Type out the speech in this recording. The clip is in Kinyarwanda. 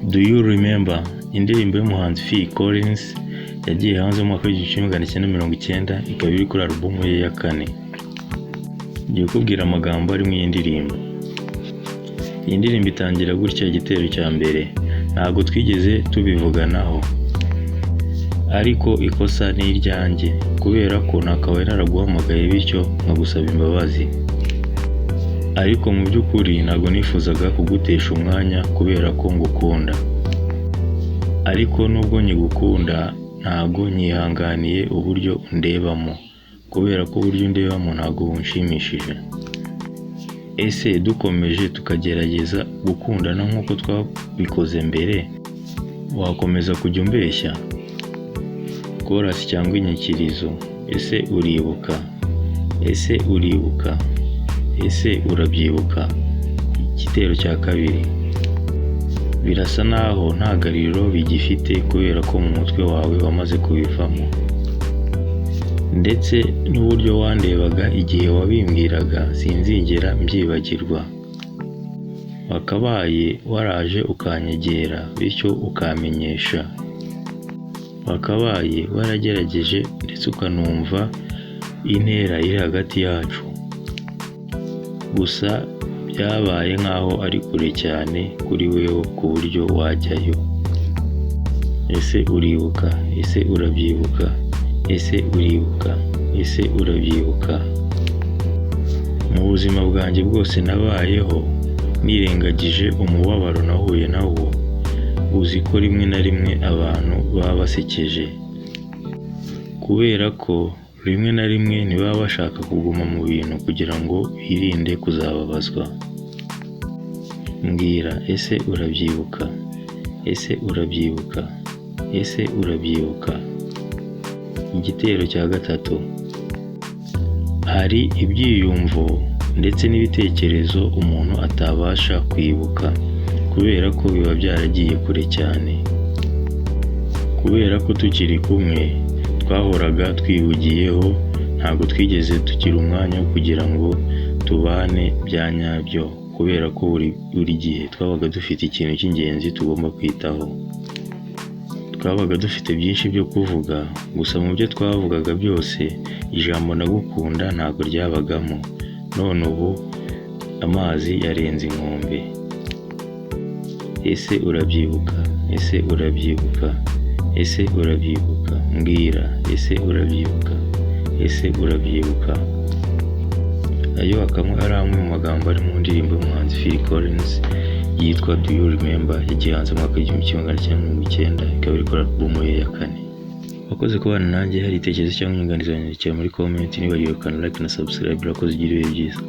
Do You Remember, indirimbo y'umuhanzi Phil Collins yagiye hanze mu mwaka w'1990, ikaba iri kuri alubumu ye ya kane. Ngiye kukubwira amagambo ari mu iyi ndirimbo. Iyi ndirimbo itangira gutya: igitero cya mbere, ntabwo twigeze tubivuganaho, ariko ikosa ni iryanjye kubera ko nakabaye naraguhamagaye, bityo nkagusaba imbabazi. Ariko mu by'ukuri ntabwo nifuzaga kugutesha umwanya kubera ko ngukunda. Ariko nubwo nkigukunda, ntabwo nyihanganiye uburyo undebamo, kubera ko uburyo undebamo ntabwo bunshimishije. Ese dukomeje tukagerageza gukundana nk'uko twabikoze mbere, wakomeza kujya umbeshya? Chorus cyangwa inyikirizo: Ese uribuka? Ese uribuka? Ese urabyibuka? Igitero cya kabiri: Birasa naho nta garuriro bigifite kubera ko mu mutwe wawe wamaze kubivamo. Ndetse n'uburyo wandebaga igihe wabimbwiraga sinzigera mbyibagirwa. Wakabaye waraje ukanyegera, bityo ukamenyesha. Wakabaye waragerageje ndetse ukanumva intera iri hagati yacu. Gusa byabaye nkaho ari kure cyane kuri wewe ku buryo wajyayo. Ese uribuka? Ese urabyibuka? Ese uribuka? Ese urabyibuka? Mu buzima bwanjye bwose nabayeho, nirengagije umubabaro nahuye nawo, uzi ko rimwe na rimwe abantu baba basekeje. Kubera ko rimwe na rimwe ntibaba bashaka kuguma mu bintu kugira ngo birinde kuzababazwa. Mbwira, ese urabyibuka? Ese urabyibuka? Ese urabyibuka? Igitero cya gatatu: Hari ibyiyumvo ndetse n'ibitekerezo umuntu atabasha kwibuka kubera ko biba byaragiye kure cyane. Kubera ko tukiri kumwe twahoraga twihugiyeho, ntabwo twigeze tugira umwanya wo kugira ngo tubane bya nyabyo, kubera ko buri gihe twabaga dufite ikintu cy'ingenzi tugomba kwitaho. Twabaga dufite byinshi byo kuvuga, gusa mu byo twavugaga byose ijambo "ndagukunda" ntabwo ryabagamo. None ubu amazi yarenze inkombe. Ese urabyibuka? Ese urabyibuka? Ese urabyibuka? Mbwira, ese urabyibuka? Ese urabyibuka? Ayo akaba ari amwe mu magambo ari mu ndirimbo y'umuhanzi Phil Collins yitwa Do You Remember, yagiye hanze mu mwaka w'1990, ikaba iri kuri alubumu ye ya kane. Wakoze kubana nanjye. Hari ibitekerezo cyangwa inyunganizi, wanyandikira muri comment. Ntiwibagirwe gukanda like na subscribe. Urakoze, ugira ibihe byiza.